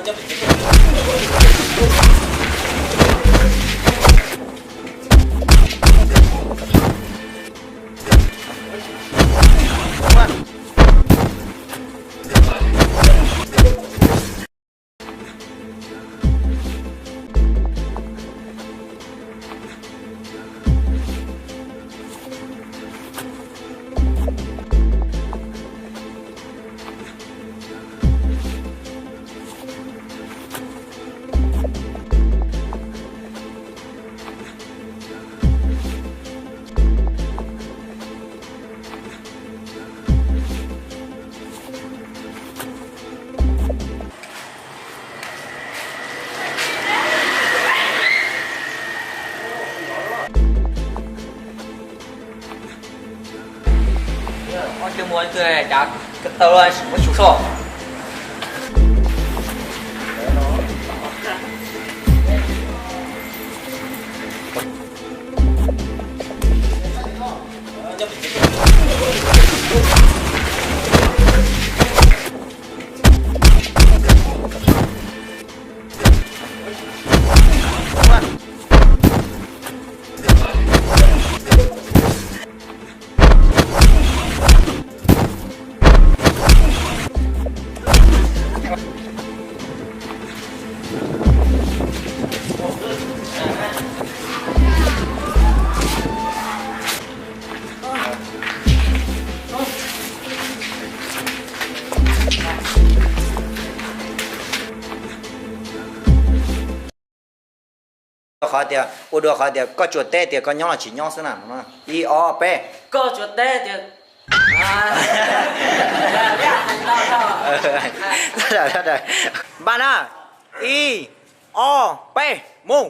Ob cov muag twg cas ko taw los muab tsum soj. Qhov tias, ua dua qhov tias koj tsuas teb tias koj nyob los tsis nyob xwb na. Ib ob peb. Koj tsuas teb tias, npaj na, ib ob peb mus.